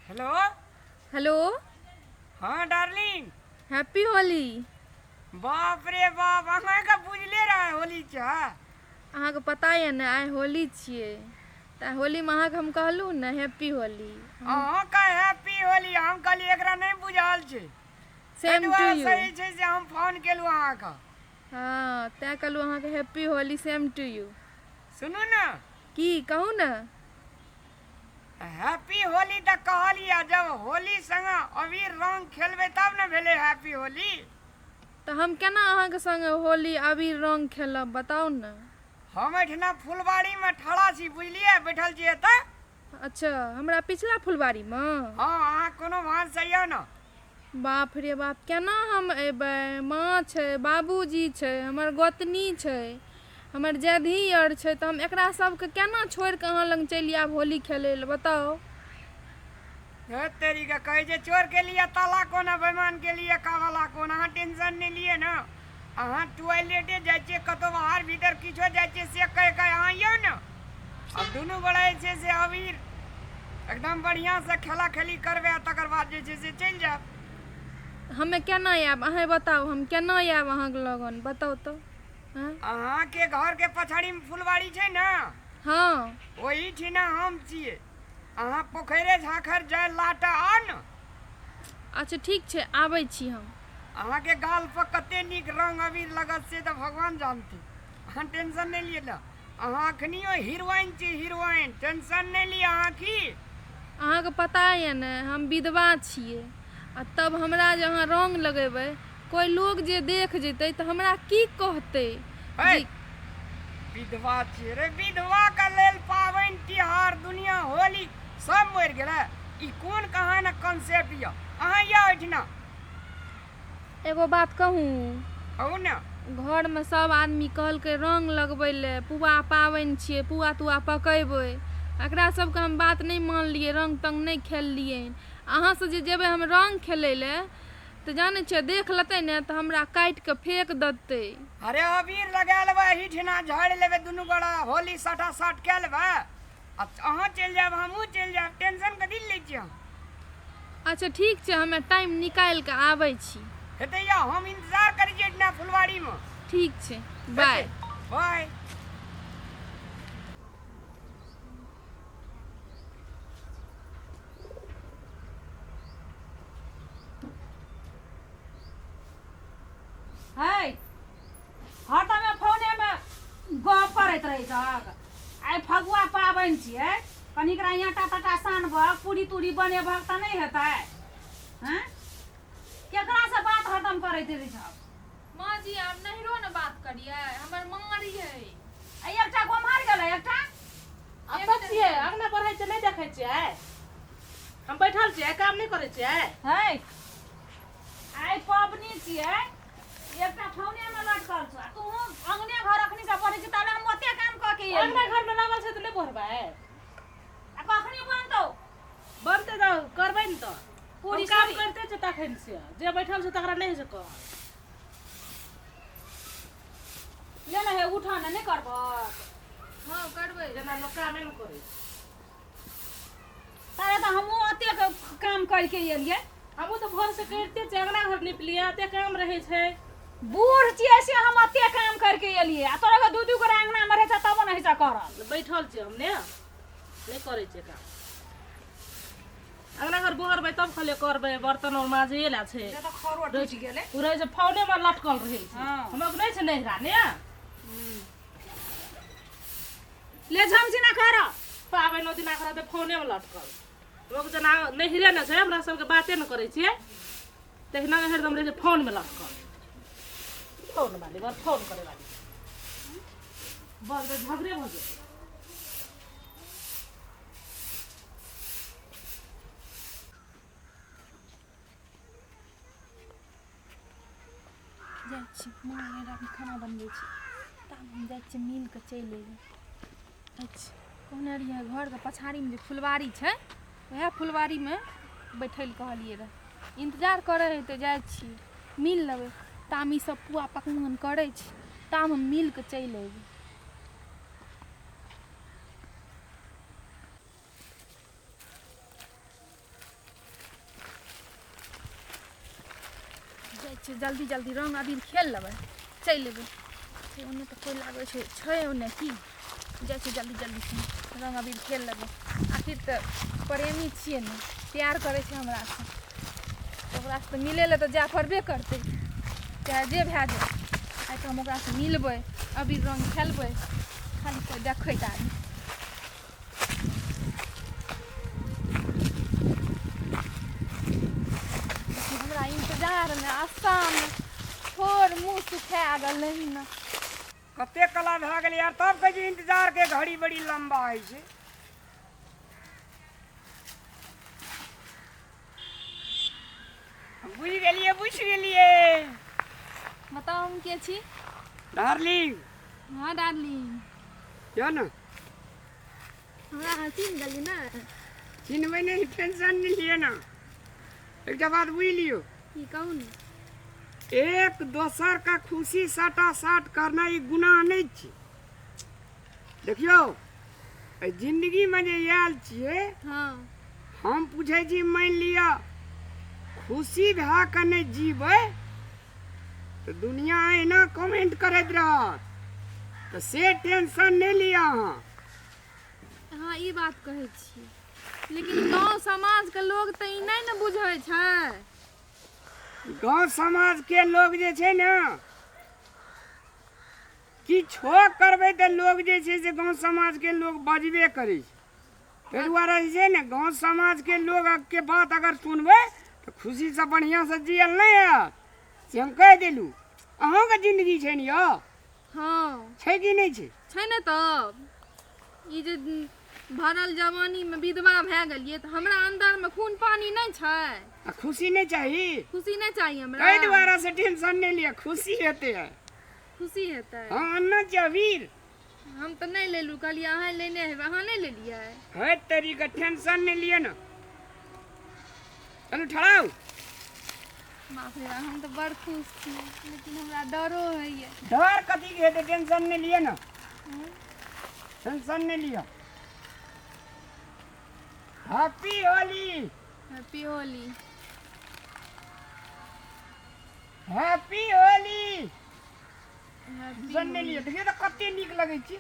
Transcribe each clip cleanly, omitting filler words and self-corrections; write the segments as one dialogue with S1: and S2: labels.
S1: Hello.
S2: Hello.
S1: हाँ darling.
S2: Happy Holi.
S1: बाप रे बाप, अहाँके बुझले रहे होली छै।
S2: अहाँके पता यऽ ने आइ होली छियै, तऽ होलीमे अहाँके हम कहलहुँ ने हैप्पी होली।
S1: अहाँके हैप्पी होली, हम कहलियै एकरा नहि बुझल छै।
S2: सेम टू
S1: दुआरे
S2: यू।
S1: सही छै जे हम फोन केलहुँ अहाँके।
S2: हँ, तैँ कहलहुँ अहाँके happy Holi, same to you.
S1: सुनू ने।
S2: की कहू ने।
S1: हैप्पी होली तऽ कहलियै, जब होली संगे अबीर रंग खेलबै तब ने भेलै हैप्पी होली।
S2: तऽ हम केना अहाँके संगे होली अबीर रंग खेलब, बताउ ने।
S1: हम एहिठिना फुलबाड़ीमे ठड़ा छी, बुझलियै, बैठल छी एतऽ।
S2: अच्छा, हमरा पिछला फुलबाड़ीमे?
S1: हँ, अहाँ कोनो भाँज से अइयौ ने।
S2: बाप रे बाप, केना हम अयबै? माँ छै, बाबूजी छै, हमर गोतनी छै, हमर जैधी आर छै, तऽ हम एकरा सबके केना छोड़ि कऽ अहाँ लग चलि आयब होली खेलै लए, बताउ।
S1: हे तेरी के, कहै छै चोर के लिए ताला कोन आ बेईमान के लिए कावला कोन। अहाँ टेंशन नहि लिअ ने, अहाँ टॉयलेटे जाइ छियै, कतौ बाहर भीतर किछो जाइ छियै से कहि कऽ अहाँ अइयौ ने। आब दुनू गोरा जे छै से अबीर एकदम बढ़िआँसँ खेला खेली करबै आ तकर बाद जे छै से चलि जायब।
S2: हमे केना आयब, अहेँ बताउ, हम केना आयब अहाँके लगन, बताउ तऽ। आँय?
S1: अहाँके घरके पछाड़ीमे फुलवाड़ी छै ने?
S2: हँ।
S1: ओहिठिना हम छियै। अहाँ पोखरिए झाँखरि जाय लाटा आउ ने।
S2: अच्छा ठीक छै, आबै छी हम।
S1: अहाँके गाल पर कते नीक रंग अबीर लगत से तऽ भगवान जानथिन। अहाँ टेंशन नहि लिअ ने, अहाँ अखनियो हीरोइन छी, हीरोइन। टेंशन नहि लिअ अहाँ की।
S2: अहाँके पता यऽ ने हम विधवा छियै, आ तब हमरा जे अहाँ रङ्ग लगेबै, कोइ लोग जे देख जेतै तऽ हमरा की कहतै?
S1: है
S2: जे
S1: विधवा छियै रे, विधवा के लेल पाबनि तिहार दुनिया होली सब मरि गेलै। ई कोन कहाँ कॉन्सेप्ट यऽ? अहाँ यऽ एहिठिना।
S2: एगो बात कहूँ?
S1: कहू ने।
S2: घरमे सब आदमी कहलकै रङ्ग लगबै लए, पुआ पाबनि छियै, पुआ तुआ पकेबै। एकरा सबके हम बात नहि मानलियै, रङ्ग तङ्ग नहि खेललियै। अहाँसँ जे जेबै हम रङ्ग खेलै लए तऽ जानै छियै, देख लेतै ने तऽ हमरा काटि कऽ फेक देतै।
S1: अरे अबीर लगा लेबै, एहिठिना झाड़ि लेबै, दुनू गोरा होली साटा साट कए लेबै आ अहाँ चलि जायब, हमहूँ चलि जायब। टेंशन कथी लै छियै अहाँ?
S2: अच्छा ठीक छै, हमे टाइम निकालि कऽ आबै छी।
S1: हेतै या, हम इंतजार करै छी एहिठिना फुलवारीमे।
S2: ठीक छै, बाय।
S1: बाय।
S3: है, हरदमे फोनेमे गप करैत रहै छहक। आइ फगुआ पाबनि छियै, कनि एकरा आटा ताटा सानबहक, पूरी तूरी बनेबहक तऽ नहि हेतै? हँ, केकरासँ बात हरदम करैत रहै छहक?
S2: माँ जी, आब नहिरो ने बात करियै, हमर माँ रहियै।
S3: आ एकटा गोम्हर गेलै एकटा।
S4: एतऽ छियै, अङ्गना बढ़ै छै, नहि देखै छियै? हम बैठल छियै, काम नहि करै छियै।
S3: है, आइ पबनी छियै, एकटा फोनेमे लटकल छौ आ तू अंगने घर अखनी से पढ़ै छी, ताले हम ओते काम कऽ के एलियै।
S4: अंगना घरमे लागल छै तऽ नहि बढ़बै?
S3: आ कखनी बनतौ?
S4: बनतै तऽ करबै ने तऽ।
S3: पूरी
S4: हम काम
S3: सूरी।
S4: करिते छै तखन से जे बैठल छै तकरा नहि होइ छै कहल।
S3: ले ने हे, उठऽ ने, नहि करबह?
S2: हँ, करबै।
S4: जेना लोक कामे नहि करै छै।
S3: ताले तऽ हमहूँ ओतेक काम करके एलियै।
S4: हमहूँ तऽ भोरसँ करिते छियै, अङ्गना घर निपलियै, एते काम रहै छै।
S3: बूढ़ छियै से हम एते काम करके एलियै, आ तोरा दू दू गोरा अङ्गनामे रहै छै तबो नहि होइ छै करल।
S4: बैठल छियै हम, ने नहि करै छियै काम। अङ्गना घर बोहरबै तब खाली करबै, बर्तन और माजैए लए छै।
S3: से तऽ खरो टूटि गेलै।
S4: ओ रहै छै फोनेमे लटकल रहै छै।
S3: हँ।
S4: हमरा नहि छै नहिरा ने।
S3: ले झमझिना कर।
S4: पाबनि दिना रहतै फोनेमे लटकल। लोक जेना नहिरे ने छै, हमरा सबके बाते ने करै छियै, तहिना हरदम रहै छै फोनमे लटकल। फोन वाली बड़ फोन करै वाली, बड़ झगड़े भऽ जेतै।
S2: जाइ छी, माँ रातिमे खाना बनबै छै, तब हम जाइ छियै, मिल कऽ चलि अयबै। अच्छा, कहने रहियै घरके पछाड़ीमे जे फुलवारी छै, वएह फुलवारीमे बैठै लए कहलियै रहए। इन्तजार करै हइ तऽ जाइ छियै, मिल लेबै। तामे ई सब पुआ पकवान करै छै, तामे हम मिल कऽ चलि अयबै। छियै जल्दी जल्दी रङ्ग अबीर खेल लेबै, चलि एबै। ओन्ने तऽ कोइ लागै छै छै ओन्ने की, जाइ छियै जल्दी जल्दी से रङ्ग अबीर खेल लेबै। आखिर तऽ प्रेमी छियै ने, प्यार करै छै हमरासँ, ओकरासँ तऽ मिलै लए तऽ जाय पड़बे करतै, चाहे जे भए जाय। आइ तऽ हम ओकरासँ मिलबै, अबीर रङ्ग खेलबै, खाली कोइ देखै टा नहि। हमरा इंतजारमे आशामे ठोर मुँह सुखा गेलै ने।
S1: कते कला भए गेलै यार, तब कहै छै इंतजारके घड़ी बड़ी लम्बा होइ छै। बुझि गेलियै, बुझि गेलियै।
S2: बताउ हम के छी?
S1: डार्लिंग।
S2: हाँ डार्लिंग।
S1: यौ ने
S2: हमरा अहाँ चिन्ह गेलियै ने?
S1: चिन्हबै नहि, टेंशन नहि लिअ ने। एकटा बात बुझि लियौ।
S2: की कहू ने?
S1: एक दोसर का खुशी साटा साट करना ई गुनाह नहि छै। देखियौ, एहि जिंदगीमे जे आयल छियै, हम पूछै छी, मानि लिअ खुशी भए कऽ नहि जीबै तऽ दुनिया एना कमेंट करैत रहत, तऽ से टेंशन नहि लिअ अहाँ।
S2: अहाँ ई बात कहै छियै, लेकिन गाँव समाजके लोग तऽ ई नहि ने बुझै छै।
S1: गाँव समाजके लोग जे छै ने, किछो करबै तऽ लोग जे छै से गाँव समाजके लोग बजबे करै छै। ताहि दुआरे जे छै ने, गाँव समाजके लोगके बात अगर सुनबै तऽ खुशीसँ बढ़िआँसँ जियल नहि हैत, से हम कहि देलहुँ। अहूँके जिन्दगी छै ने यौ?
S2: हँ।
S1: छै कि नहि छै?
S2: छै ने। तब ई जे भरल जवानीमे विधवा भए गेलियै तऽ हमरा अन्दरमे खून पानी नहि छै?
S1: आ खुशी नहि चाही?
S2: खुशी नहि चाही हमरा।
S1: ताहि दुआरे से टेंशन नहि लिअ, खुशी हेतै।
S2: खुशी हेतै?
S1: हँ, अन्ना चाही।
S2: हम तऽ नहि लेलहुँ, कहलियै अहाँ लेने हेबै। अहाँ नहि लेलियै?
S1: है तरीका, टेंशन नहि लिअ ने। चलू, ठहराउ।
S2: बाप रे, हम तऽ बड़ खुश छी, लेकिन हमरा डरो होइए।
S1: डर कथी के हेतै? टेंशन नहि लिअ ने, टेंशन नहि लिअ। Happy Holi.
S2: Happy Holi.
S1: Happy Holi.
S2: Happy.
S1: Tension नहि लिअ। देखियौ तऽ कते नीक लगै छै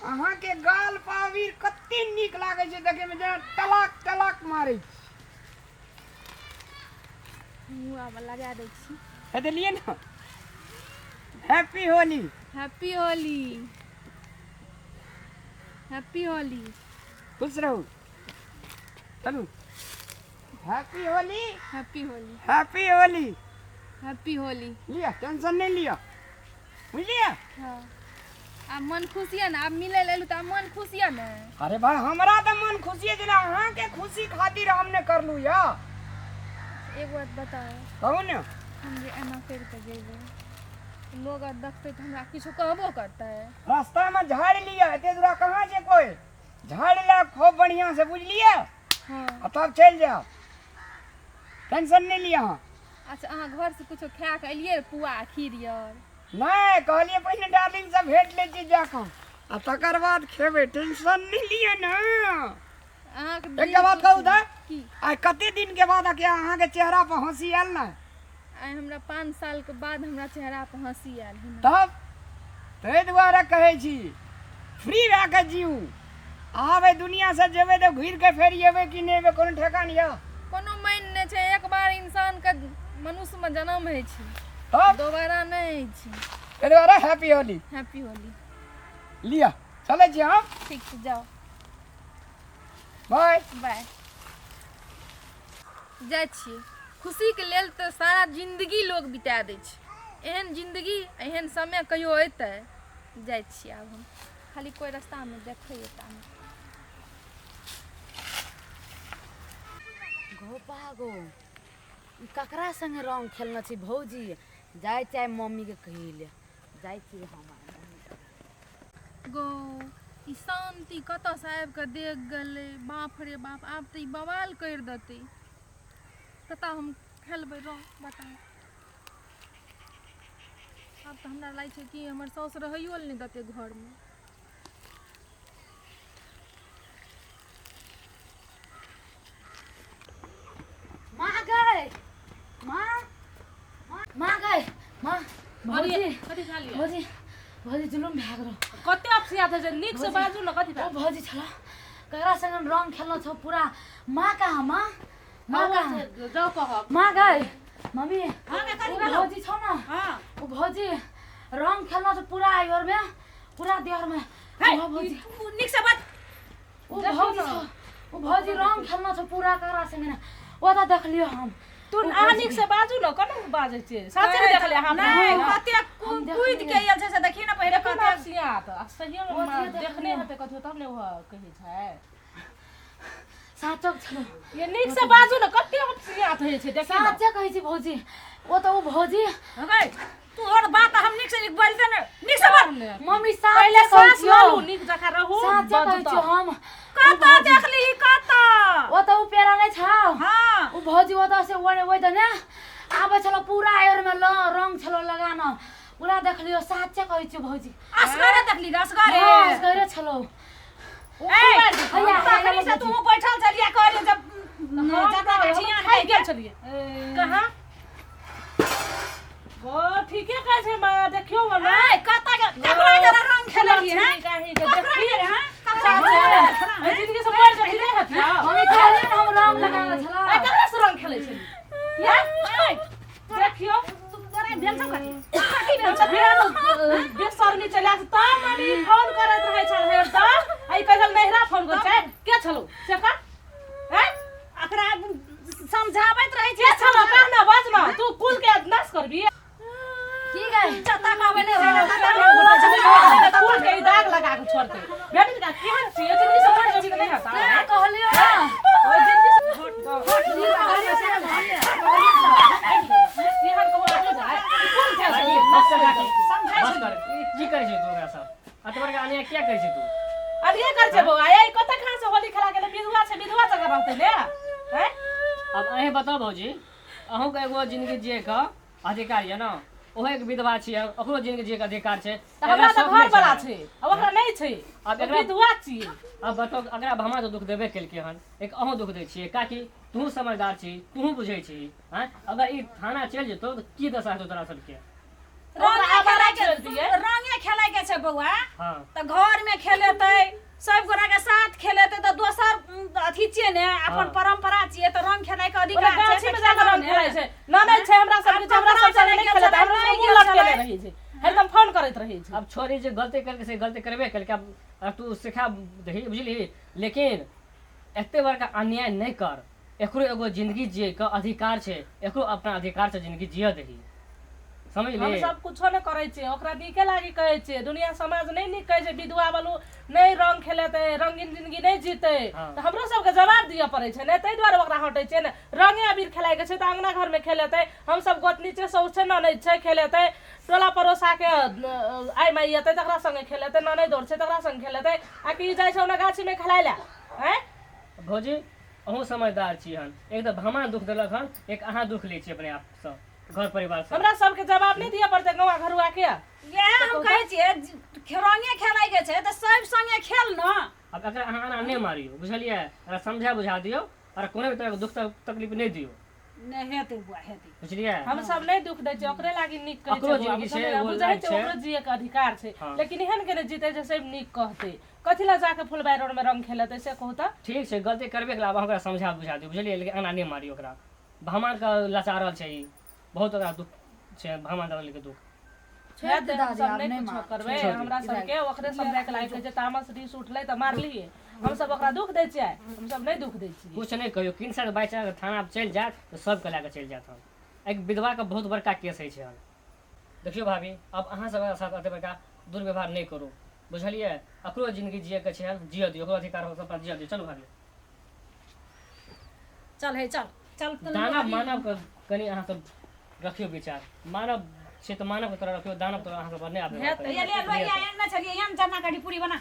S1: अहाँके गाल पर अबीर, कते नीक लागै छै देखैमे, जेना टलाक टलाक मारै छै।
S2: मुँह आब लगा दै छी।
S1: हे देलियै ने, happy Holi.
S2: Happy Holi, happy Holi.
S1: खुश रहू। चलू, happy Holi.
S2: Happy Holi.
S1: Happy Holi.
S2: Happy Holi.
S1: लिअ, टेंशन नहि लिअ, बुझलियै?
S2: हँ, आब मन खुश यऽ ने? आब मिलै लए एलहुँ तऽ आब मन खुश यऽ ने?
S1: अरे भाई, हमरा तऽ मन खुशी है, जेना अहाँके खुशी खातिर हम ने करलू यऽ।
S2: एक बात बताउ?
S1: कहू ने।
S2: हम जे एना करि कऽ जेबै, लोग आर देखतै तऽ हमरा किछो कहबो करतै?
S1: रास्तामे झाड़ि लिअ, एते दूरा कहाँ छै कोइ? झाड़ि लेब खूब बढ़िआँ से, बुझलियै? आ तब चलि जायब, टेंशन नहि लिअ अहाँ।
S2: अच्छा, अहाँ घरसँ किछो खाए कऽ एलियै पुआ खीर आर?
S1: नहि, कहलियै पहिने डार्लिंग से भेट लै छी जाकऽ आ तकर बाद खेबै। टेंशन नहि लिअ ने।
S2: अहाँके
S1: एकटा बात कहू तऽ?
S2: की?
S1: आइ कते दिन के बाद अहाँके चेहरा पर हँसी आयल ने?
S2: आइ हमरा 5 सालके बाद हमरा चेहरा पर हँसी आयल हन।
S1: तब ताहि दुआरे कहै छी, फ्री भए कऽ जीउ। आब एहि दुनिया से जेबै तऽ घुरि कऽ फेर एबै कि नहि एबै, कोनो ठेकान यऽ?
S2: कोनो मानि नहि छै। एक बार इंसानके मनुष्यमे जन्म होइ छै,
S1: तब
S2: दोबारा नहि होइ छै।
S1: ताहि दुआरे हैप्पी होली।
S2: हैप्पी होली।
S1: लिअ, चलै छी हम।
S2: ठीक छै, जाउ।
S1: बाय।
S2: बाय। जाइ छियै। खुशीके लेल तऽ सारा जिन्दगी लोग बिता दै छै। एहन जिन्दगी, एहन समय कहियो अयतै? जाइ छियै आब हम, खाली कोइ रास्तामे देखै एता नहि।
S5: गो पागो, ई ककरा संगे रंग खेलने छी भौजी? जाइ चाहे मम्मीके कही ले जाइ छी हम।
S2: गो, ई शान्ति कतऽसँ आबि कऽ देख गेलै? बाप रे बाप, आब तऽ ई बवाल करि देतै। कतऽ हम खेलबै रंग, बताउ? आब तऽ हमरा लागै छै कि हमर साउस रहैयो लए नहि देतै घरमे।
S5: माँ गए, माँ। भौजी
S4: कथी खा लिअ?
S5: भौजी भौजी जुलुम भए गेलो।
S4: कते अपसियात होइ छै, नीक से बाजू ने, कथी
S5: ओ
S4: भए?
S5: भौजी छला ककरा संग रंग खेलनो छौ पूरा। माँ कहाँ? माँ, माँ कहाँ?
S4: जाउ कहब।
S5: माँ गए मम्मी।
S3: हाँ गे, कथी
S5: ओ
S3: भेलौ?
S5: भौजी छौ न।
S3: हाँ।
S5: ओ भौजी रंग खेलनो छौ पूरा आइर में, पूरा देह में।
S3: हे,
S5: ओ भौजी
S3: तू नीक से बात।
S5: ओ भौजी छौ, ओ भौजी रंग खेलनो छौ पूरा ककरा संगे ने, ओ तऽ देखलियो हम।
S4: तू अहाँ नीक से बाजू ने, कोना बाजै छियै? साचे मे देखलियै अहाँ?
S3: नहि, कते
S5: हम
S3: कूदि के आयल छै से देखी ने पहिले।
S4: कते
S3: कते
S4: अपसियात आ सहिए मे
S5: ओ अथिये
S4: देखने
S5: देखलियै।
S4: हेतै कथी तब ने ओ कहै छै।
S5: साँचो छलो।
S4: ये नीक से बाजू ने, कते अपसियात होइ छै देखी ने।
S5: साँचे कहै छी भौजी, ओ तऽ ओ भौजी।
S3: गै, तू और बात हम नीक से नीक बोलते ने, नीक से बोल।
S5: मम्मी साँचे
S4: पहिले
S5: कहै
S4: साँस
S5: छियौ।
S4: लऽ लू, नीक जकाँ रहू,
S5: साँचे
S4: बाजू
S5: कहै
S4: तब।
S5: छियौ हम।
S3: कतऽ देखली? कतऽ?
S5: ओ तऽ ओ पेड़ा नहि छौ?
S3: हाँ।
S5: ओ भौजी ओतऽ से ओने ओहि दने आबै छलो, पूरा आयर में ल रंग छलो लगाना पूरा, देखलियो। साँचे कहै छियौ भौजी।
S3: असगरे देखली गे, असगरे?
S5: हँ, असगरे छलो।
S3: ए,
S5: हैया,
S3: तखनी से तू बैठल छलियै, कहलियै जब
S4: हम
S3: जकरा
S4: तऽ- हम
S3: छियान
S4: खाइ गेल छलियै कहाँ? ओ ठीके कहै छै माँ, देखियौ ने।
S3: ए, कतऽ के ककरा जरा रंग खेलली हैं?
S4: काहे के
S3: ककरा
S4: देखी
S3: जरा हैं? ककरा जरा?
S4: एहि जिंदगी से मरि जेबही नहि हेतै।
S5: मम्मी कहलियै ने हम रंग लगाना छलो।
S4: ए, ककरा से रंग खेलै छली?
S3: ए,
S4: देखियौ।
S3: तोरा भेल छौ कथी? कथी भेल छौ?
S4: फेर बेशर्मी चलि आयल तऽ मम्मी फोन करैत रहै छल हरदम। आ ई कहै छल नैहरा फोन करै छै। के छलौ से कह? हैं?
S3: एकरा समझाबैत रहै
S4: के
S3: छियै।
S4: छलौ कह ने, बाज ने। तू कुल के नाश करबी।
S5: की गए?
S3: चता कहबै ने।
S4: कुल के ई दाग लगा के छोड़तै। बेटी का केहन छियै? जिंदगी से मरि जेबी तऽ नहि हेतै।
S5: का कहलियो ना?
S4: ओहि जिंदगी से एहन कहू आगे जाय कुल के
S6: बस कर काकी, बस कर। की करै छी तू ओकरा सब? अतबर के अन्याय किया करै छी तू?
S4: अरे कर छै बौआ, ए कते खान से होली खेला गेलै। विधवा छै, विधवा जगह रहतै ने, हैं?
S6: अब अहीं बताउ भौजी, अहूँके एगो जिंदगी जिए के अधिकार यऽ ने? ओहो एक विधवा छियै, ओकरो जिंदगी जिए के अधिकार छै।
S4: तऽ हमरा तऽ
S6: शौक
S4: घर
S6: नहि
S4: वाला
S6: छै।
S4: छै आ ओकरा नहि छै।
S6: आब
S4: ओ विधवा छियै।
S6: अब बताउ, एकरा भमा तऽ दुख देबे केलकै हन, एक अहूँ दुख दै छियै। काकी, तूहूँ समझदार छी, तूहूँ बुझै छी। आँय, अगर ई थाना चलि जेतौ तऽ की दशा हेतौ तोरा सबके?
S3: रंगे
S4: आवारा
S3: खेलाय के
S4: छोड़ि दियै।
S3: रंगे खेलाय के छै बौआ,
S6: हँ,
S3: तऽ घर में खेलेतै, सब गोरा के साथ खेलेतै तऽ दोसर अथी छियै ने, अपन
S6: हाँ।
S3: परंपरा छियै, तऽ रंग खेलाय के
S4: ओकरा
S3: अधिकार छै।
S4: गाछी
S3: तऽ
S4: में जाके
S3: खेलौ
S4: रंग
S3: ने।
S4: खेलाइ छै। ननैद छै हमरा सबके छै, हमरा सब संगे नहि खेलैत, हमरा सब मुँह लटकेने रहै छै, हरदम फोन करैत रहै छै।
S6: अब छोरी जे गलती केलकै से गलती करबे केलकै। आब आब तू सिखा दही, बुझलिही? लेकिन एते बड़का अन्याय नहि कर। एकरो एगो जिंदगी जिए के अधिकार छै, एकरो अपना अधिकार छै, जिंदगी जियऽ दही, समझली?
S4: हम सब कुछो नहि करै छियै, ओकरा नीके लागी कहै छियै। दुनिया समाज नहि नीक कहै छै, विधवा बालू नहि रंग खेलेतै, रंगीन जिंदगी नहि जीतै।
S6: हाँ।
S4: तऽ हमरो सबके जवाब दिअ पड़ै छै ने, ताहि दुआरे ओकरा हटै छियै ने। रंगे अबीर खेलाइके छै तऽ अंगना घरमे खेलेतै, हमसब गोतनी छै, साउस छै, ननैद छै, खेलेतै। टोला पड़ोसाके आइ माइ एतै तकरा संगे खेलेतै, ननैद आओर छै तकरा संगे खेलेतै। आ कि जाइ छै ओना गाछीमे खेलाइ लए? आँय
S6: भौजी, अहूँ समझदार छी हन। एक तऽ भमा दुख देलक हन, एक अहाँ दुख लै छी अपने आपसँ, घर परिवारसँ।
S4: हमरा सबके जवाब नहि दिअ पड़तै गौआ घरुआके?
S3: इएह हम कहै छियै, रंगे खेलाय के छै तऽ सब संगे खेल ने।
S6: आब एकरा अहाँ एना नहि मारियौ, बुझलियै? एकरा समझा बुझा दियौ आओर कोनो भी तरहके दुख तकलीफ नहि दियौ।
S3: नहि हेतै बौआ, हेतै।
S6: बुझलियै?
S4: हम सब नहि दुख दै छियै, ओकरे लागी नीक कहै
S6: ओकरो
S4: छियै बौआ,
S6: जिंदगी छै,
S4: बुझलियै?
S6: एगो
S4: बुझै
S6: लाइफ
S4: छै
S6: छै।
S4: ओकरो जिए के अधिकार छै।
S6: हाँ।
S4: लेकिन एहन के नहि जीतै जे सब नीक कहतै। कथी लए जाके फुलबाड़ी रोडमे रंग खेलेतै से कहू तऽ?
S6: ठीक छै, गलती करबे केला, आब अहाँ ओकरा समझा बुझा दियौ, बुझलियै? लेकिन एना नहि मारियौ ओकरा। भगवानके लाचारल छै ई, बहुत ओकरा दुख छै, भगवान के दुख।
S2: छोड़ि दे दादी,
S4: सब
S2: आब
S4: नहि
S2: नहि
S4: कुछो
S2: मार।
S4: करबै।
S6: छोड़ि दे।
S4: हमरा सबके ओकरे समझाय के लागै छै। तामस रिस उठलै तऽ मारलियै। हमसब ओकरा दुख दै छियै? हमसब नहि दुख दै छियै।
S6: कुछ नहि कहियौ, किनसर बाइ चांस थाना चलि जायत तऽ सबके लए कऽ चलि जायत हन। एक विधवाके बहुत बड़का केस होइ छै हन। देखियौ भाभी, आब अहाँ सब साथ एते बड़का दुर्व्यवहार नहि करू, बुझलियै? एकरो जिंदगी जियैके छै हन, जियऽ दियौ। ओकरो अधिकार हो, सब जियऽ दियौ। चलू भाभी।
S3: चल हे, चल चल।
S6: दानव मानवके कनि अहाँ सब रखियौ विचार। मानव छै तऽ मानवके तरह रखियौ, दानव तरह अहाँ सब नहि आबै।
S3: ले ले लोहिया एने छलियै, एहन चना कढ़ी पूरी बना।